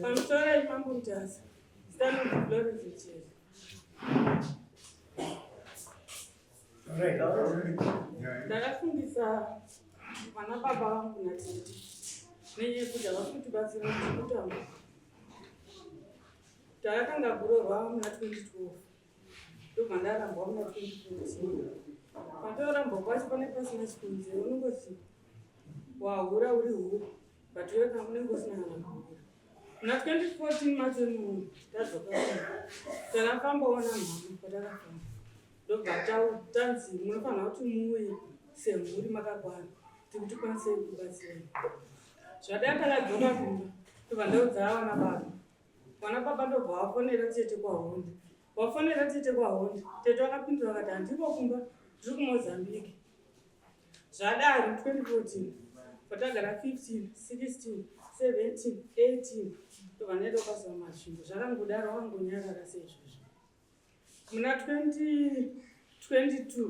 Pamusoro Mambo Mutasa, zita rinonzi Florence Mucheri. Ndakafungisa vana baba vangu natete nenyaya yekuti havasi kutibatsira kuti kutamba. Takatanga kuroorwa muna 2012 ndobva ndarambwa muna 2014. Patorambwa kwacho pane pasina chikonzero unongoti wahura uri hure but iwe kana unenge usina kana kuhura. Muna 2014 macho imomo tadzoka takafambawo namhama patakafamba ndobva tanzi munofanira kuti muuye semhuri makakwana kuti tikwanise kubatsirana. Zvadai takadzoka kumba ndobva ndaudza vana baba Vana baba ndobva vafonera tete kwaHondi. Vafonera tete kwaHondi, tete vakapindura vakati handiko kumba, ndiri kuMozambique. Zvadaro 2014 patagara 15, 16, 17, 18 ndobva ndaenda kwasava Masvingo. Zvakangodaro vakangonyarara seizvozvo. Muna 2022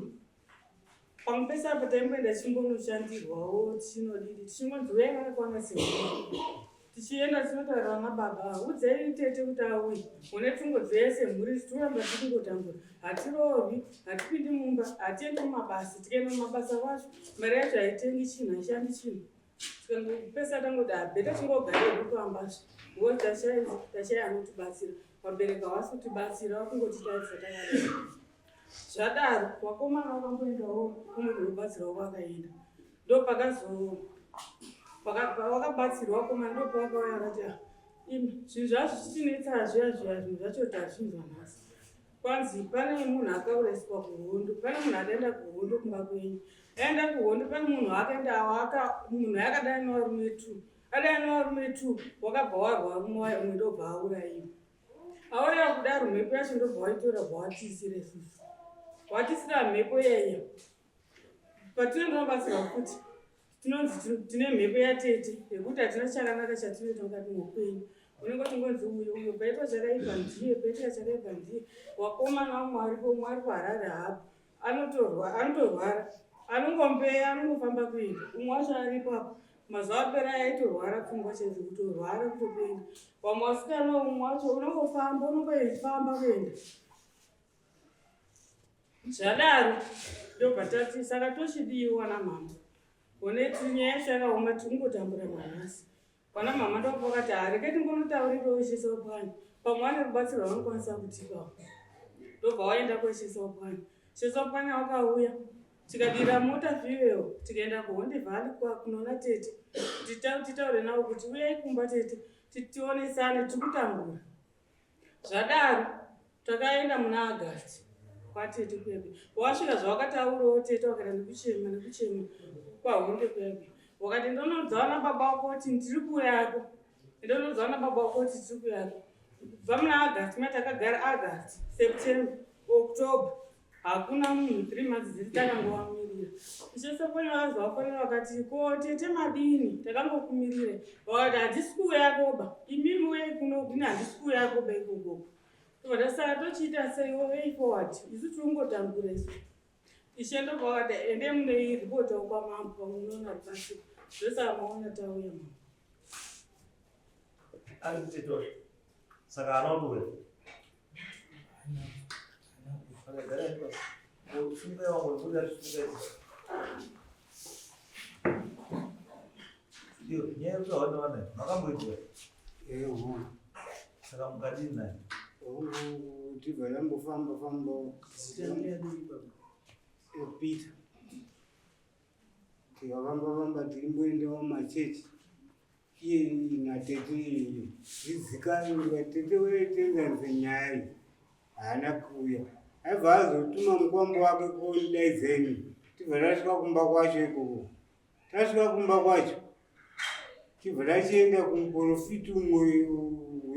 pamwe pese apa taimboenda tichingonoshandirwawo tichinodidi tichingonzi uyai vakakwana semhuri tichienda tinotaura vana baba udzai tete kuti auye une tungodziuya semhuri titoramba tichingotambura hatiroorwi hatipindi mumba hatiendi mumabasa tikaenda mumabasa kwacho mari yacho haitengi chinhu haishandi chinhu Pese tangoti abheta chingogara hedu pamba because tashaya tashaya anotibatsira vabereki havasi kutibatsira vakungotitarisa takadai zvadaro vakomana vakamboendawo kumwe kunobatsirwa kwakaenda ndopakazo wakabatsirwa vakomana ndopavakauya vakati ah, imi zvinhu zvazvo zvichinetsa zviya zviya zvinhu zvacho tazvinzwa nhasi kwanzi pane munhu akauraiswa kuhondo pane munhu akaenda kuhondo kumba kwenyu aenda kuhondo pane munhu akaenda waka munhu akadana nevarume two adana nevarume two wakabva warwa varume wayo umwe ndobva auraiwa auraiwa kudaro mhepo yacho ndobva waitora bva watisira isusu watisira mhepo yeye patinonobatsirwa futi tinonzi tine mhepo yatete yekuti hatina chakanaka chatinoita mukati meupenyu unenge uchingonzi uyo uyo paitwa chakaipa ndiye paitwa chakaipa ndiye wakomana vamwe varipo umwe ari kuharare hapo anotorwa anotorwara anongombeya anongofamba kuenda umwe wacho aripo apo mazuva apera aitorwara pfungwa chaidzo kutorwara kutopenga vamwe vasikana umwe wacho unongofamba unongoifamba kuenda Zvadaro ndobva tati saka tochidiwa namama honeti nyaya yacho yakaoma tiri kungotambura nanhasi vana mama ndopakati hareke tingonotaurirawo ishe saupwanya pamwe vane rubatsiro rwavanokwanisa kutipawo ndobva waenda kwaishe saupwanya ishe saupwanya wakauya tikadira mota fuel tikaenda kuhonde valley kunoona tete titaure navo kuti uyai kumba tete tionesane tiri kutambura Zvadaro takaenda muna August kwatete kuya kuya. Wasvika zvawakataurawo tete wakati ndikuchema ndikuchema kwahonde kuya kuya. Wakati ndonodzawa nababa wako kuti ndiri kuuyako. Ndonodzawa nababa wako kuti tiri kuuyako. Kubva muna August maya takagara August, September, October hakuna munhu three months dzese takangovamirira ishe sokoni vakazovafonera vakati ko tete madini takangokumirira vakati handisi kuuya koba imimi uyai kuno ini handisi kuuya koba ikokoko tobva tasara tochiita sei way forward isu tiri kungotambura isu ishe ndobva vakati ende munoiripotawo kwamambo pamwe munoona rubatsiro zvosaka maona tauya mambo ari kutete saka haana kuuya Iyo nyaya yekuti hawana vana makamboitwa eho saka mukadini naye tibva tambofamba famba Peter tikafamba famba tirimboendawo machechi iye natete zvizikanwe ndikati tete wee tienzanise nyaya iyi haana kuuya aibva azotuma mukwambo wake kondidaidzeni tibva tasvika kumba kwacho ikoko tasvika kumba kwacho tibva tachienda kumuporofiti umwe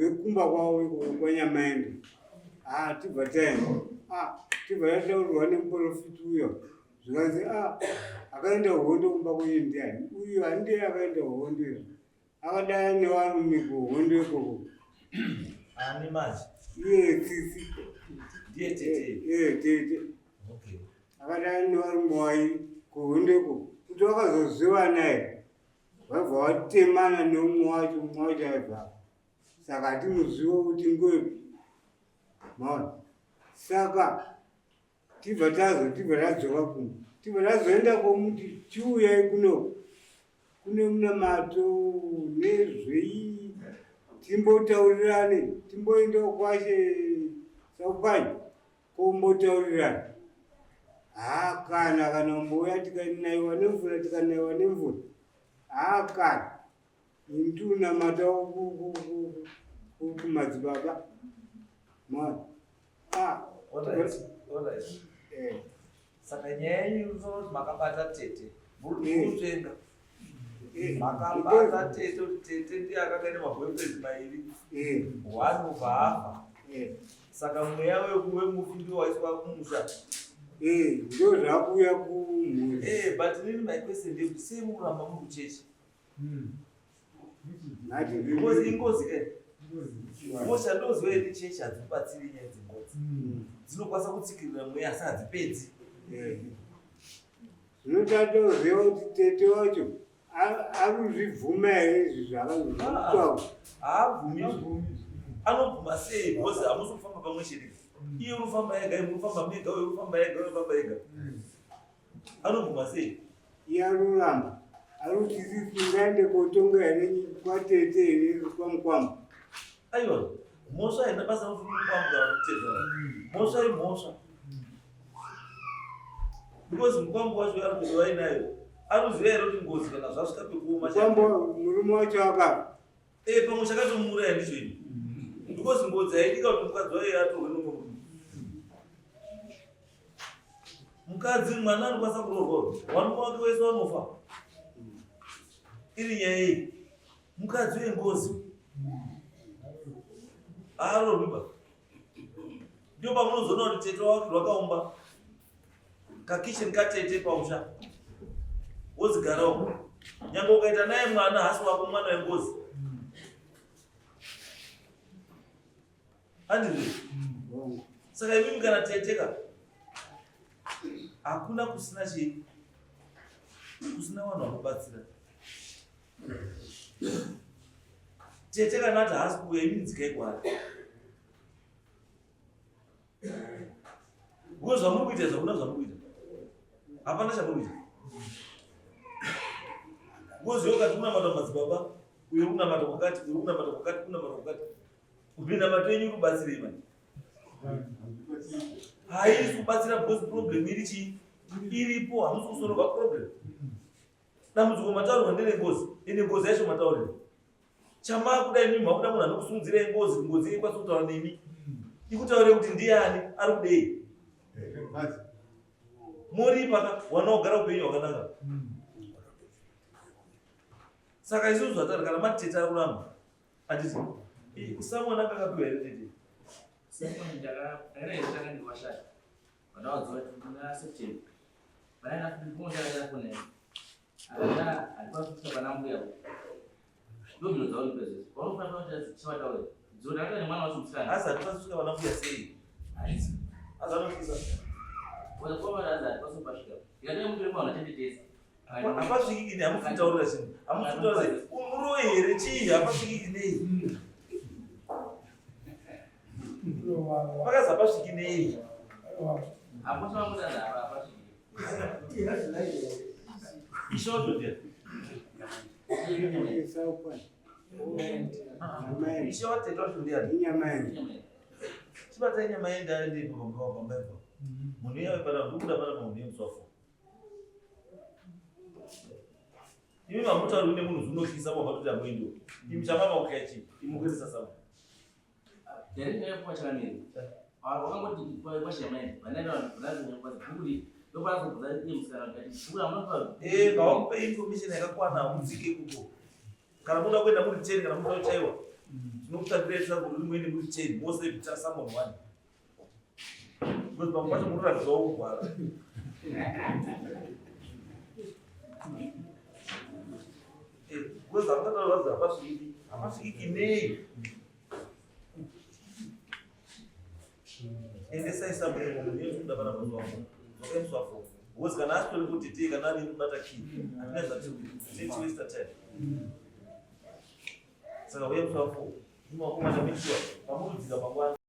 wekumba kwavo ikoko kwanyamaendo ah tibva taenda ah tibva tataurirwa nemuporofiti uyo zvikanzi a ah, akaenda hondo kumba kwenyu ndiani uyu handiye akaenda hondo iyo akadaya nevarume kuhondo ikoko ani manje iye tsitsi ndiye tete iye tete okay akadaya nevarume wai kuhondo ikoko kuti wakazozivana here Vaibva vatemana neumwe wacho, umwe wacho aibva. Saka hatimuzivo kuti ngwepi. Maona? Saka tibva tazo tibva tadzoka kumba. Tibva tazoenda komuti chiuyai kuno. Kune munamato nezvei timbotaurirane timboendawo kwashe Saupani kombotaurirana. Haa kana kana umbouya tikanaiwa nemvura tikanaiwa nemvura. Haa kana. Ini tunamata kumadzibaba. Mwana. Ah. All right. All right. Eh. Saka nyaya yenyu inotaura kuti makabata tete. Muri Eh. kutenga. Eh. Makabata tete kuti tete ndiye akanga ine maboyfriend mairi. Eh. One ubva afa. Eh. Saka mweya wemufi ndiwo waiswa kumusha. Eh, ndo zvakuuya kumhuri. Eh, but inini my question ndeyekuti sei mukuramba muri kuchechi? Nhati Because ingozi ke. Mosha ndoziva ini chechi hadzibatsiri nyaya dzengozi. Dzinokwanisa kutsikirira mweya asi hadzipedzi. Eh. Zvino tatoziva kuti tete wacho arikuzvibvuma here izvi zvakazvitaura. Haabvumi izvo. Anobvuma sei because hamusi kufamba pamwe chete. Iye unofamba ega, iwe unofamba mega, uye unofamba ega, uye unofamba ega. Anobvuma sei? Iye aruramba. Ari kuti isi tingaende kotonga here kwatete here kwamukwambo. Aiwa, mhosva haina basa nokuti mukwambo kana kutezvara. Mhosva imhosva. Because mukwambo wacho ari kuti vainayo. Anoziva here kuti ngozi kana zvasvika pekuoma Mukwambo murume wacho akafa. Eh, pamwe chakatomuuraya ndicho ini. Because ngozi haidika kuti mukadzi wayo atorwe nomwe murume. Mukadzi mwana anokwanisa kuroorwa, varume wake wese vanofa. Iri nyaya iyi. Mukadzi wengozi. Haarorwi ba. Ndio pamunozoona kuti tete wake rwakaumba kakitchen katete pamusha. Wozigarawo. Nyange ukaita naye mwana hasi wako mwana wengozi. Handizvo? Hongu. Saka imimi kana teteka hakuna kusina chii kusina vanhu vanobatsira. Tete kana ati haasi kuuya imimi dzikai kwaari. Because zvamuri kuita izvi hakuna zvamuri kuita. Hapana chamuri kuita. Because iwe ukati unamata madzibaba, uyo unamata kwakati, uyo unamata kwakati, unamata kwakati. Minamato yenyu iri kubatsirei manje? Haisi kubatsira because problem iri chii? Iripo, hamusi kusolva problem. Dambudziko mataurwa ndere ngozi, ende ngozi yacho mataurira. Chamakuda imi makuda munhu anokusundzirai ngozi, ngozi ikwanise kutaura nemi. Ikutaurire kuti ndiani ari kudei. Moripa ka wana kugara upenyu hwakanaka. Saka isusu zvatari kana matete ari kuramba. Handiti samwana kakapiwa here tete? Asi hatikwanisi kusvika vana mbuya sei? Asi anopisa. Hapasvikiki nei, hamusi kutaurira chinhu. Hamusi kutaurira sei? Muroyi here chii? Hapasvikiki nei? Pakazi hapasviki nei? Ishoto dear. Saupani. Nyama yenu. Ishe watete wacho ndiani? Inyama yenu. Chibatai nyama yenda aende ipo pamba pamba ipo. Munhu iye pana ndokuda pana munhu yemuswafo. Imi mamutauri nemunhu zvinotyisa mabva kuti amuendiwo. Imi chamama kuya chii? Imi kuendesa sama. Eh, ngavamupe information yakakwana mudzike ikoko. Kana munoda kuenda muri ten kana munoda kuchaiwa. Tinokutsvakirai kuti muende muri ten mose kuita someone one. Because pamwe pacho munoratidzawo kugwara. Eh, because hamutataura kuti hapasvikiki. Hapasvikiki nei? Endesai sabhuku munhu yekuda pana musi wako. Dzokai musi wako. Because kana asitori kuti tee kana ari kubata key, hatina zvatiri kuita. Tee waste time. Saka uya musi wa 4. Imakomana make sure pamurudzika mangwana.